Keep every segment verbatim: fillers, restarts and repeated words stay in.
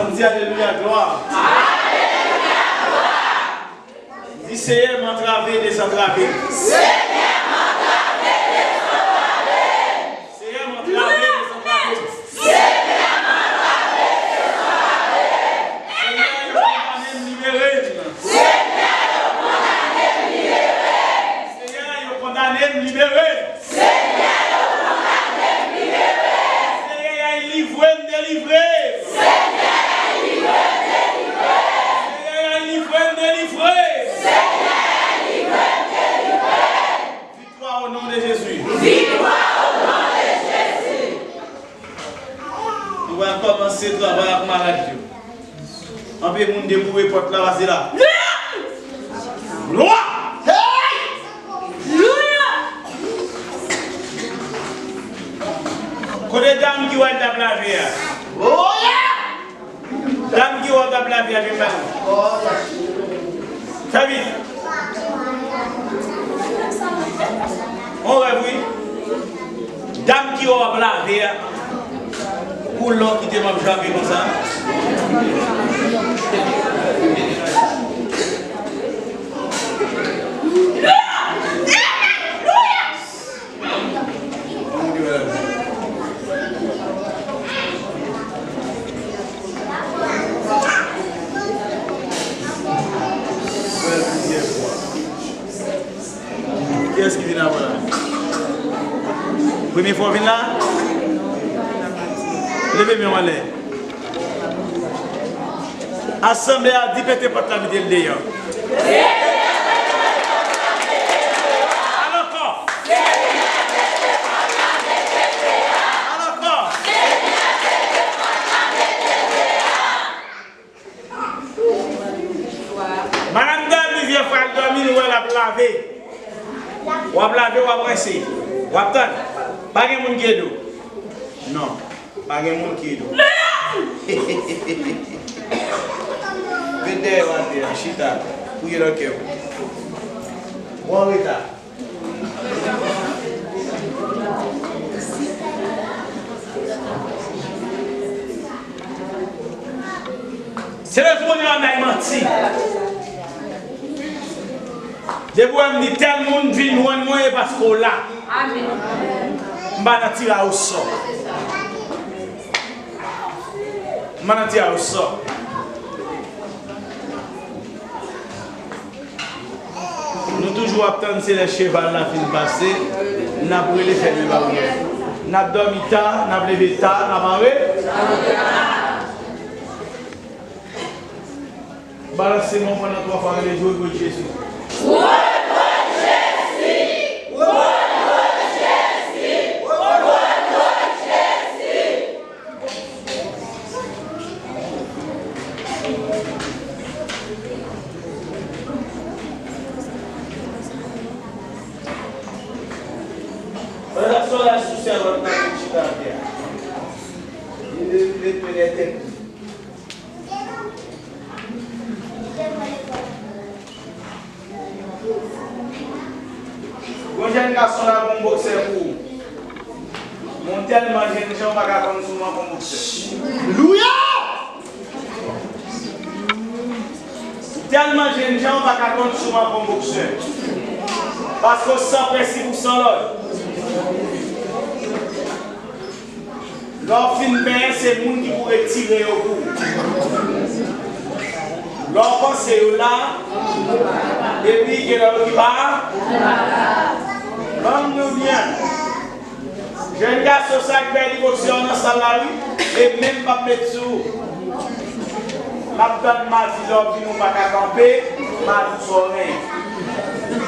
Ann di alelouya, glwa. Di, Seyè, m antrave, dezantrave. Seyè, m antrave, dezantrave. Seyè, yo kondane m, libere m. Seyè, yo kondane m, libere m. Seyè, yo kondane m, libere m. Seyè, yo kondane m, libere m. Senyè a livre m, delivre m. Senyè a livre m, delivre m. Senyè a livre m, delivre m. Senyè a livre m, delivre m. Viktwa o non de Jezi. Viktwa o non de Jezi. Nou pral kòmanse travay ak malad yo. Anpil moun deboure pòt la, pase la. Glwa! Hey! Kote dam ki wè l t ap lave a? Dam ki wè w t ap lave a, vin ba nou. Fè vit. On rèv, wi. Dam ki wè w ap lave a. Koulò kite m ap jape konsa. Kiyès ki vin avan la? Premye fwa w vin la? Leve men w anlè. Asanble a di, pete pòt la, mete l deyò. Al ankò. Al ankò. Madanm Dam, plizyè fwa l dòmi, nou wè l ap lave. W ap lave, w ap rense. W ap tann. Pa gen moun ki ede w. Non. Pa gen moun ki ede w. Met dèyè w atè a, chita. Priye nan kè w. Ou an reta. Se lè Jewova bay manti. Depi w wè m di tèl moun vin jwenn mwen, e paske w la. Amèn. M pa nan tiraj osò. M pa nan tiraj osò. Nou toujou ap tann se lè cheval la fin pase, n ap rele fèmen baryè. N ap dòmi ta, n ap leve ta, n ap anre. Balanse men w pandan twa fwa, rele Jezi, Jezi. Pandan solèy sou sèvant nan vin chita atè a. Li leve, li leve tèt li. Yon jèn gason la, bon boksè pou ou. Mwen tèlman jèn jan, ou pa ka konn si w ankò boksè. Alelouya! Ou tèlman jèn jan, ou pa ka konn si w ankò boksè. Paske w san prensip, ou san lòd. Lè w fin benyen, se moun ki pou retire yo pou ou. Lè w panse yo la, epi gen lè yo ki pa. Ban m di w byen. Jèn gason sa ki pèdi boksè nan sal la, wi. E menm p ap met sou ou. M ap tann madi lè w vini ou pa ka kanpe, madi w sòren.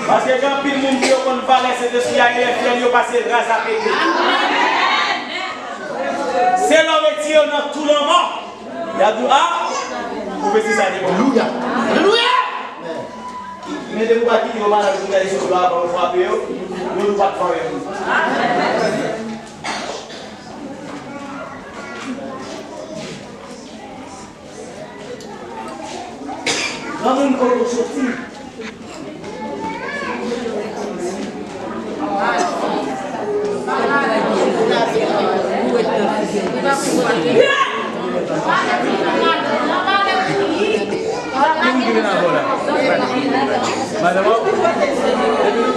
Paske gen anpil moun ki yo konn valè Sentespri a, e lè fyèl yo pase l raz a pete. Se lè w retire yo nan tou lanmò. Y ap di w, a, pwofesi sa te bon. Alelouya! Alelouya! Men depi w pa kite yo malad pou gade sou la, avan yo frape yo, yo nou pa t fè anyen pou nou. Granmoun kote w soti. Ki moun ki vin avè w la? Madanm,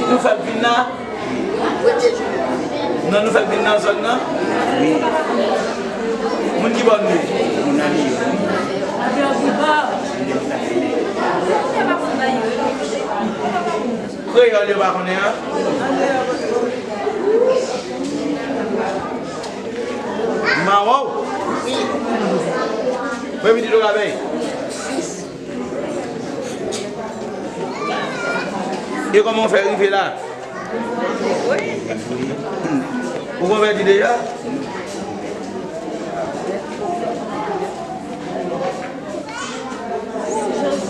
nou fè l vin la. Non, nou fè l vin nan zòn nan? Wi. Moun ki bò nou ye? Moun nan li yo. Kreyòl yo pa konnen an? Mawo? Wi. Mwen vin di nou ka bay. E kòman w fè rive la? Ou konvèti deja?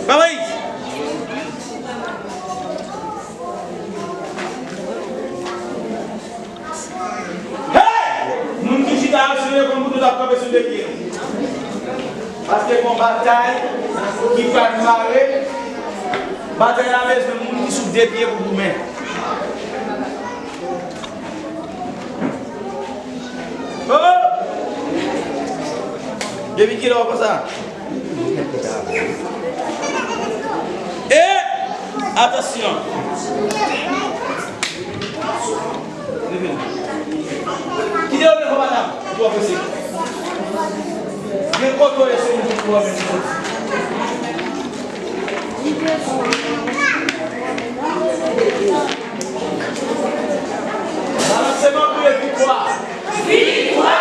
Babay! Hey! Moun ki chita a, si yo konn pou tout ap kanpe sou de pye. Paske gon batay ki pral mare. Batay la bezwen moun ki sou de pye pou goumen. Oh! Depi kilè w konsa? E atansyon. Kite yo devan madanm. Twò prese. Gen kote w ye sou moun ki twò men sou. Balanse men w, kriye viktwa. Viktwa!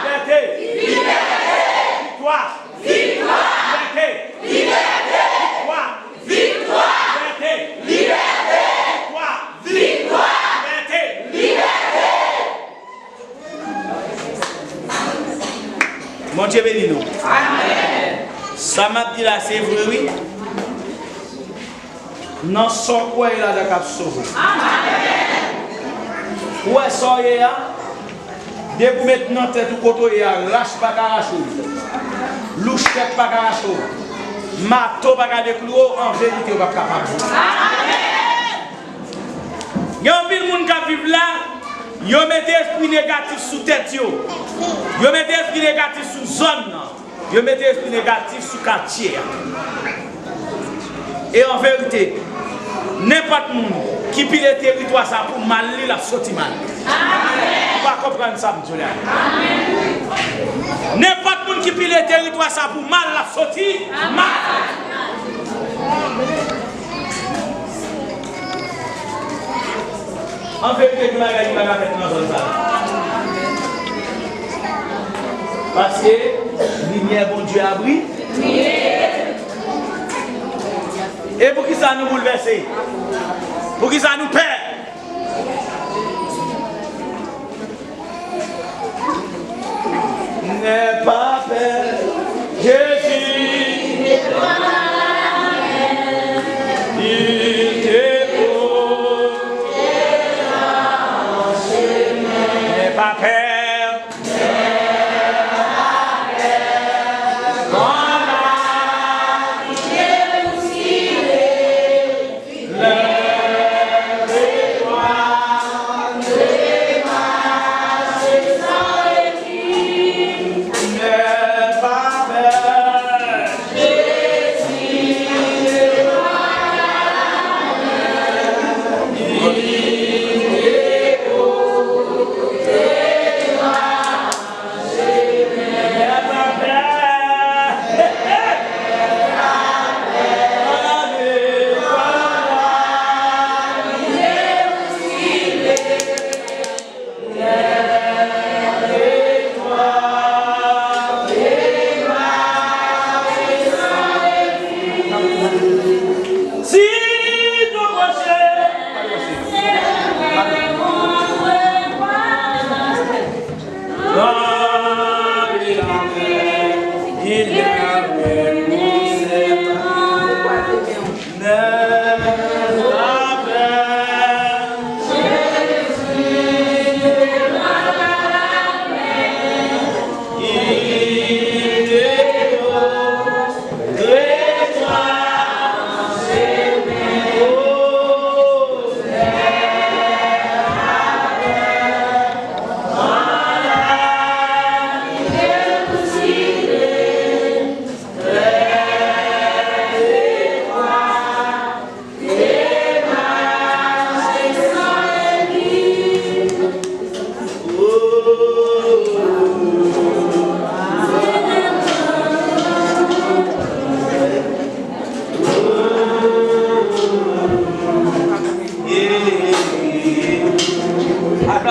Libète! Libète! Viktwa! Viktwa! Libète! Libète! Viktwa! Viktwa! Libète! Libète! Viktwa! Viktwa! Libète! Libète! Bondye beni nou. Amèn. Sa m ap di la, se vre, wi. Nan sa w kwè ladan k ap sove w. Amèn. Ou wè sa w ye a? Depi w met nan tèt ou kote w ye a, rach pa ka rache w. Louchèt pa ka rache w. Mato pa ka deklouwe w, an verite, w p ap kapab. Amèn. Gen anpil moun k ap viv la, yo mete espri negatif sou tèt yo. Yo mete espri negatif sou zòn nan. Yo mete espri negatif sou katye a. E an verite, nenpòt moun ki pile teritwa sa pou mal li, l ap soti mal. Ou pa konprann sa m di w la. Nenpòt moun ki pile teritwa sa pou mal, l ap soti mal. An verite, gen bagay ki pa ka fèt nan zòn sa a. Paske limyè Bondye a briye. E poukisa nou boulvèse? Poukisa nou pè? N'aie pas peur, Jésus est avec nous. Il t'épaule. N'aie pas peur. Lève-toi, lève-toi, n'aie pas peur.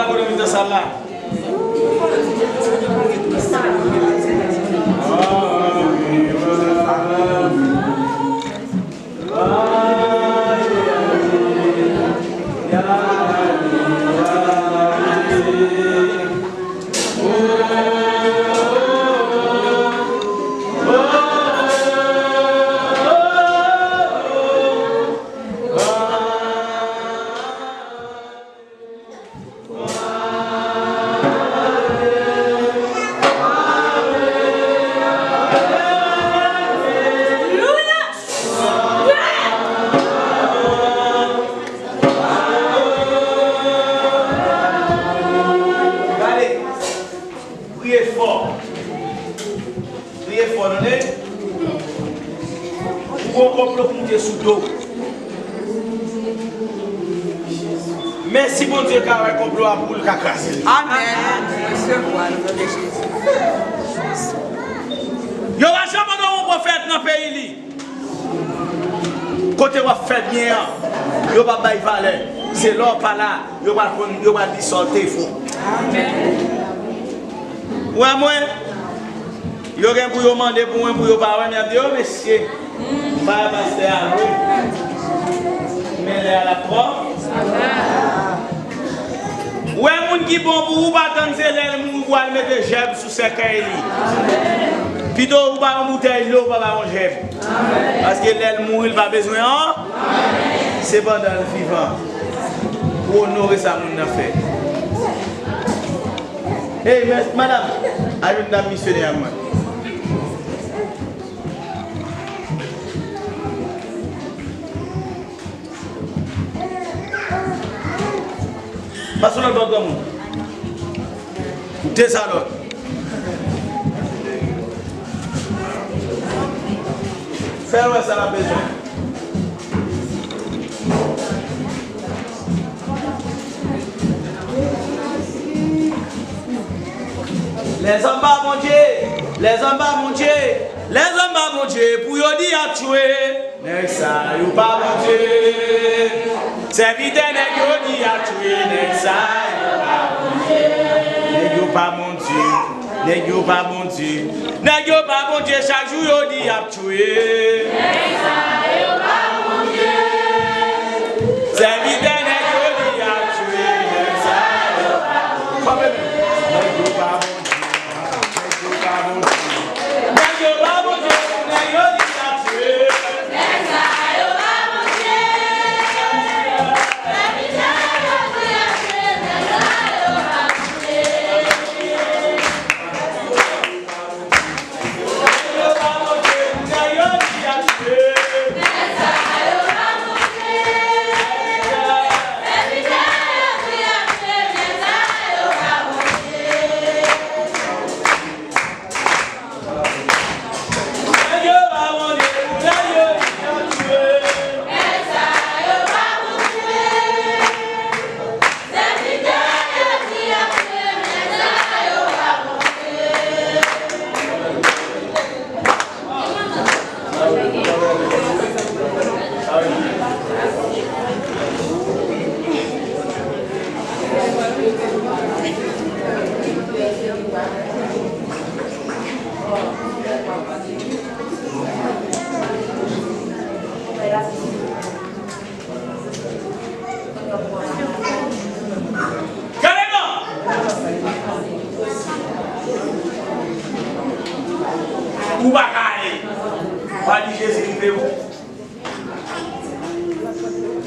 Aplodi nan mitan sal la. Gade, priye fò. Priye fò, tande. Ou gon konplo pou moute sou do w. Men si Bondye ka wè konplo a pou ou, l ka kraze l. Amèn. Resevwa, nan non de Jezi. Yo pa janm antre yon pwofèt nan peyi li. Kote w ap fè byen an, yo pa bay valè. Se lè w pa la, yo pral konn, yo pral di sa w te fè. Amèn. Ou wè mwen, yo gen pou yo mande pou mwen, pou yo pa wè m, y ap di, "O mesye, pa wè pastè a vre." Men lè a l ap pran. Ou wè moun ki bon pou ou, pa tann se lè l mouri pou al mete jèb sou sèkèy li. Pito ou ba yon boutèy dlo, ou pa ba yon jèb. Paske lè l mouri, l pa bezwen an. Se pandan l vivan pou onore sa moun nan fè. Ey, mès, madanm, al jwenn dam misyonè a mwen. Pase lòt bò granmoun. Dezalòd. Fè l wè sa l ap bezwen. Lèzòm pa Bondye, lèzòm pa Bondye, lèzòm pa Bondye, pou yo di y ap tchwe. Nèg sa yo pa Bondye. Sèvitè, nèg yo di y ap tchwe. Nèg sa yo pa Bondye. Nèg yo pa Bondye. Nèg yo pa Bondye. Nèg yo pa Bondye. Chak jou yo di y ap tchwe. Nèg sa yo pa Bondye. Sèvitè, nèg yo di y ap tchwe. Nèg sa yo pa Bondye. Nèg yo pa Bondye. Nèg yo pa Bondye. Nèg yo pa Bondye, nèg yo di y ap tchwe. Nèg sa yo pa Bondye. Nèg sa yo pa Bondye. Nèg yo pa Bondye, nèg yo di y ap tchwe.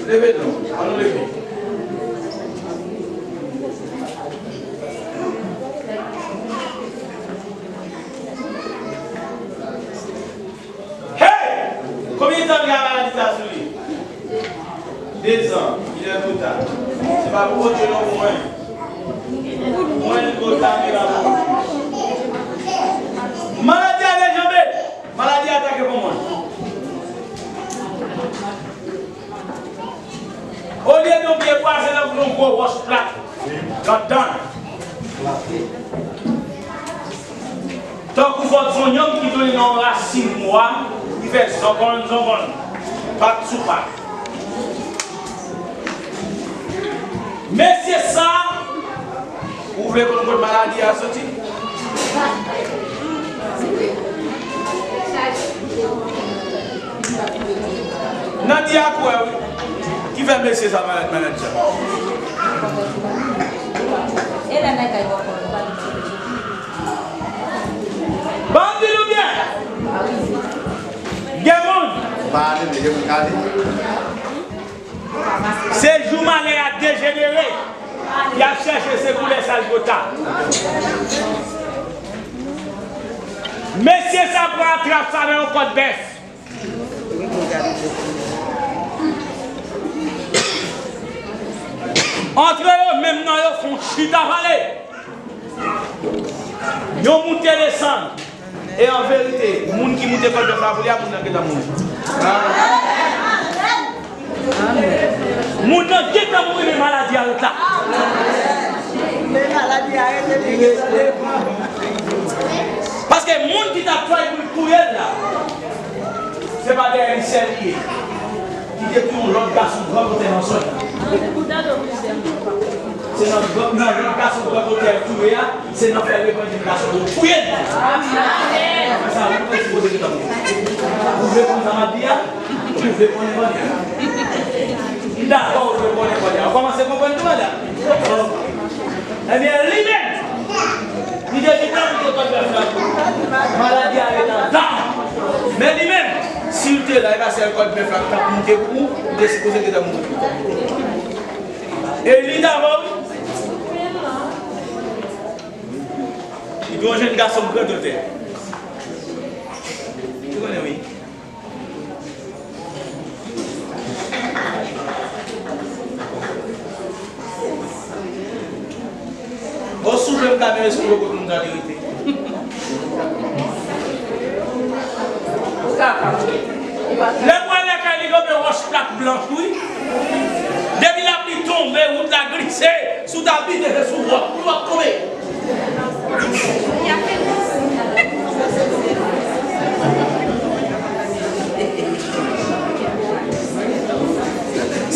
Leve non, ann nou leve. Hey! Konbyen tan li gen maladi sa sou li? Dezan, il est trop tard. Se pa pou Bondye non pou mwen. Mwen, li twò ta, li pa pou mwen. Maladi a dejanbe. Maladi a atake pou mwen. Olye de yon pye bwa, se tankou yon gwo wòch plat. Gad dan. Tankou fòt zonyòm ki tounen nan yon rasin bwa, ki fè zongonn, zongonn, pak sou pak. Mesye sa, ou vle konn kot maladi a soti? Nan di a kwè wi. Ki fè mesye sa malad, malad sa? Ban m di nou byen. Gen moun. Pa ale, men gen moun k ale. Se jou malè a dejenere, y ap chèche se koulè sa l yo ta. Mesye sa pran trap sa nan yon kòd bèf. Antre yo menm nan yo fè yon chita pale. Yo moute desann. E an verite, moun ki moute kòd bèf la pou li a, moun nan gentan mouri. Moun nan gentan mouri, men maladi a ret la. Men maladi a rete, li gentan devan. Paske moun ki t ap fè pou l touye l la, se pa dèyè li sèl li ye. Ki te touye yon lòt gason gran kotè nan zòn nan. Se nan, nan lòt gason gran kotè touye a, se nan fè revandikasyon pou touye l. Apre sa, ou te sipoze gentan mouri. Ou vle konn sa m ap di a? Ou vle konnen konnen? M dakò ou vle konnen konnen. Ou kòmanse konprann tou, madanm? Ebyen, li menm, li te gentan moute kòd bèf la. Maladi a ret andan. Men li menm, si l te la, e pa sèl kòd bèf la k t ap moute pou ou, ou te sipoze gentan mouri. E li t avè w, wi. Li te yon jèn gason grandotè. Ou konnen, wi. Bon, souple, m ka vin esplike w kot moun sa te rete. Lè m wè lakay li, gen yon wòch plat blanch, wi. Depi lapli tonbe, wout la glise, si w ta bite, se sou wòch ou ap tonbe.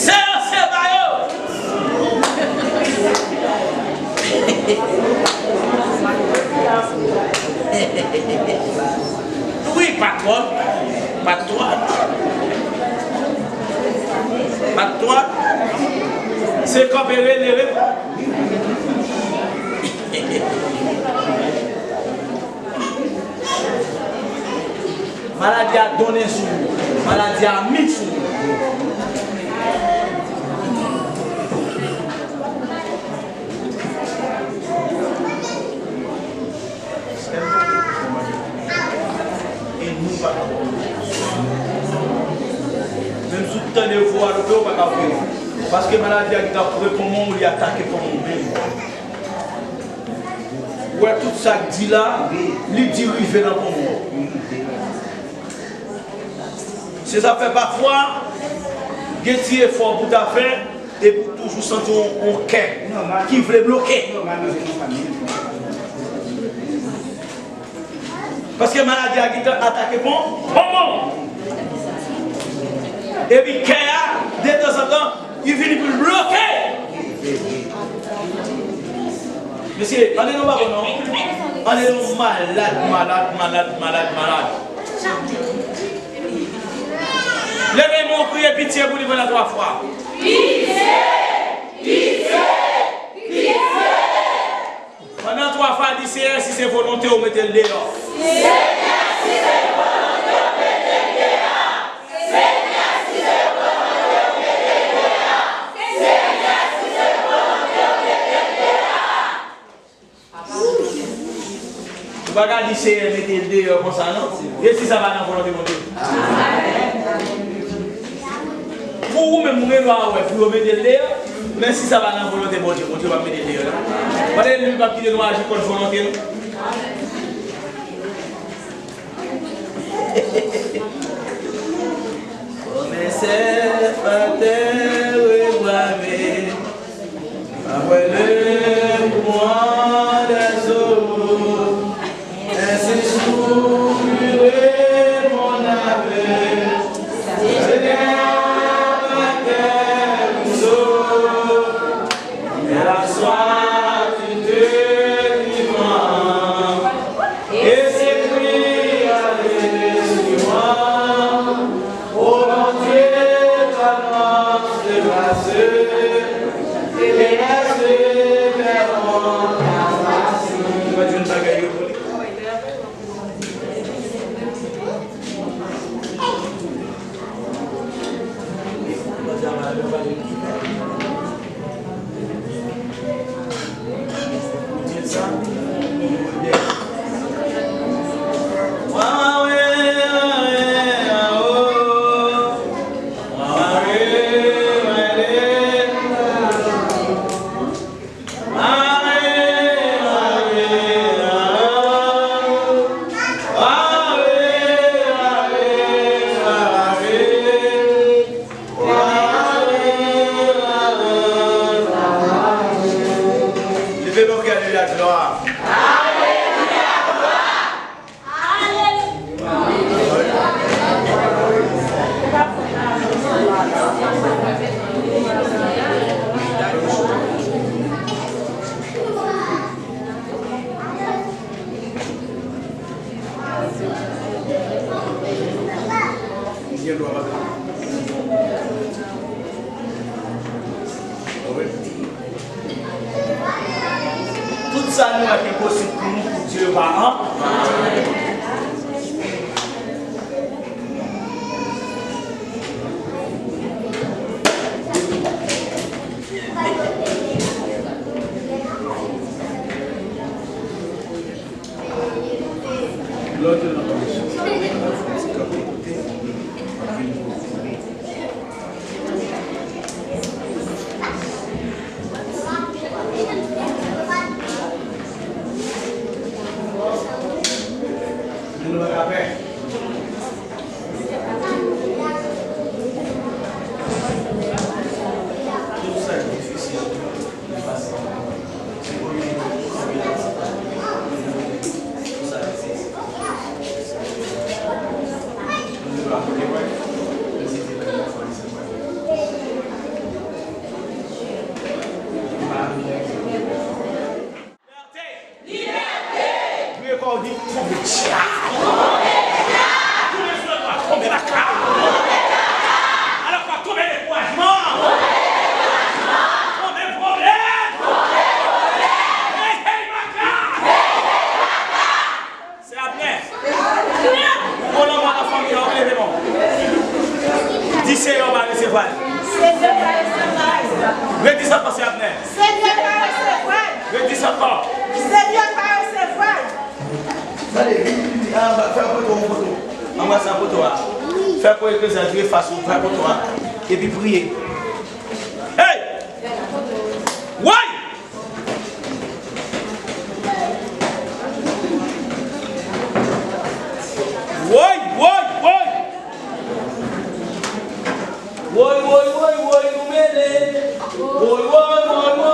Se yo, se pa yo. Wi, pa twòp. Pa twòp. Pa twòp. Se kanpe rele, rele. Maladi a donnen sou ou. Maladi a mit sou ou. E nou pa ka pran. Menm si w tande yo fè w adopte, ou pa ka ouvri. Paske maladi a ki t ap pre poumon ou, li atake poumon ou menm. Ou wè tout sa k di la, li di rive nan poumon. Se sa fè pafwa, gen ti efò pou ta fè, epi w toujou santi yon, yon kè ki vle bloke. Paske maladi a gentan atake pon, poumon. Epi kè a, detanzantan, li vini pou l bloke. Mesye, ann ede yon babò non. Ann ede yon malad, malad, malad, malad, malad. Leve men w, kriye pitye pou li pandan twa fwa. Pitye! Pitye! Pitye! Pandan twa fwa, di, Seyè, si se volonte w, mete l deyò. Senyè, si se volonte w, mete l deyò. Senyè, si se volonte w, mete l deyò. Ou pa ka di Seyè mete l deyò konsa non. E si sa pa nan volonte Bondye? Pou ou menm, ou gen dwa wè pou yo mete l deyò, men si sa pa nan volonte Bondye, Bondye p ap mete l deyò non. Pandan li p ap kite nou aji kont volonte nou. Promesè atè rebrave. Après le mouvement des eaux, ainsi soupire mon âme, Seigneur, ma terre et la soif du Dieu vivant, et ses cris à l'espérance. Ô Bondye, tèlman se grasye, e mèsi tèlman grasye. Mwen jwenn bagay yo pou li. Leve men w, gade laglwa. Tout sa nou wè ki enposib pou nou, pou Dye pa an. Libète! Libète! Kriye fò, di, tonbe djab! Tonbe djab! Tonbe djab! Tonbe baka! Tonbe baka! Alò fò tonbe dekourajman! Tonbe dekourajman! Tonbe pwoblèm! Tonbe pwoblèm! Hey, hey, baka! Hey, hey, baka! Sè Abnè. Ou gon lanmò nan fanmi an, wi, leve men w. Di Seyè w pa resevwa l. Seyè pa resevwa l. Redi sa ankò, Sè Abnè. Seyè pa resevwa l. Redi sa ankò. Seyè pa resevwa l. Tande, vin, vin, vin, anba, fè poto, yon poto. Anba sa poto a. Fè pou eklezya, vire fas ou, fè poto a. Epi priye. Hey! Woy! Woy, woy, woy! Woy, woy, woy, woy, nou mele. Woy, woy, woy, woy.